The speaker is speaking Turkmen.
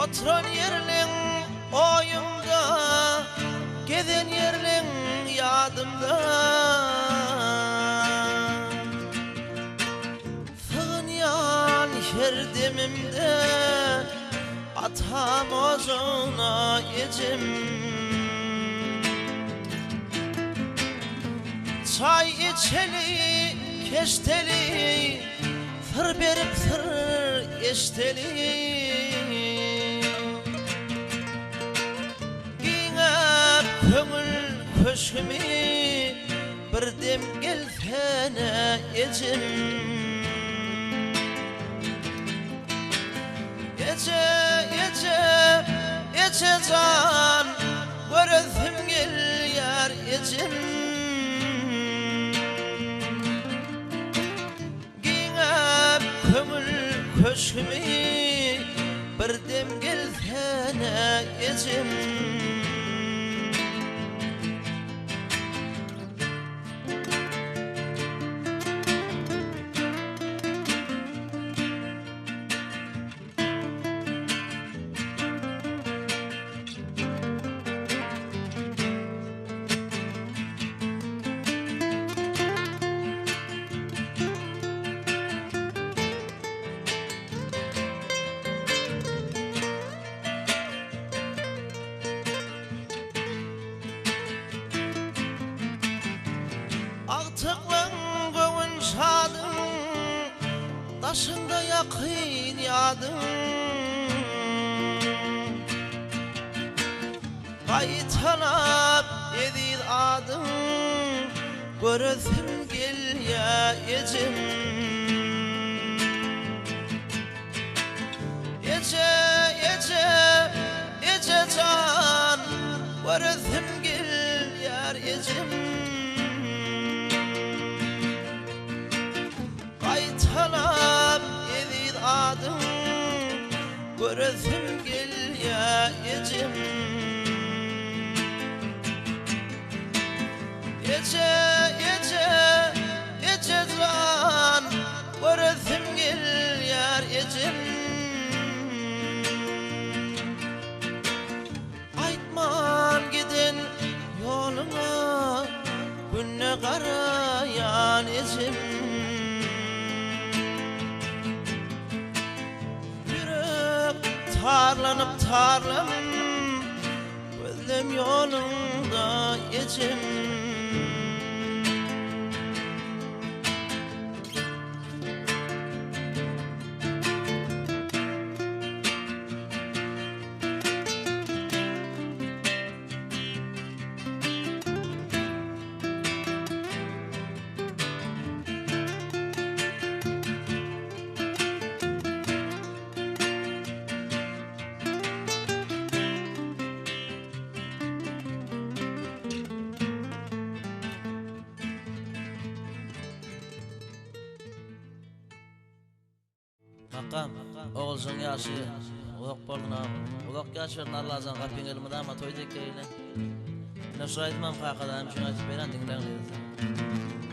Oturan ýerleň oýumda, Gezen ýerleň ýadymda. Sygynýan her demimde Atam ojagyna ejem. Çaý içeli, keşdeli, Syr berip syr eşdeli. Giňäp köňül köşgümi Bir dem gelsene ejem. Eje, eje, eje jan, Göresim gelýär ejem. Giňäp köňül köşgümi bir dem gelsene ejem. Agtyklyň göwün şadyň, Daşyňda ýakyn ýadyň. Gaýtalap eziz adyň, Göresim gelýä ejem. Eje, eje, eje jan, Göresim gelýär ejem. Gaýtalap eziz adyň, Göresim gelýä ejem. Eje, eje, eje jan, Göresim gelýär ejem. Aýtman giden ýoluňa Günde garaýan ejem. Ýürek tarlanyp tarlanyp Gözlem ýoluňda ejem. Makam, Oguljan ýaşy uzak bolsun agam. Uzak ýaş bersin Allajan gapyň elmydama toý dek eýle. Ine şu aýdymam kakadaýym üçin aýdyp berýän diňläň lezzet.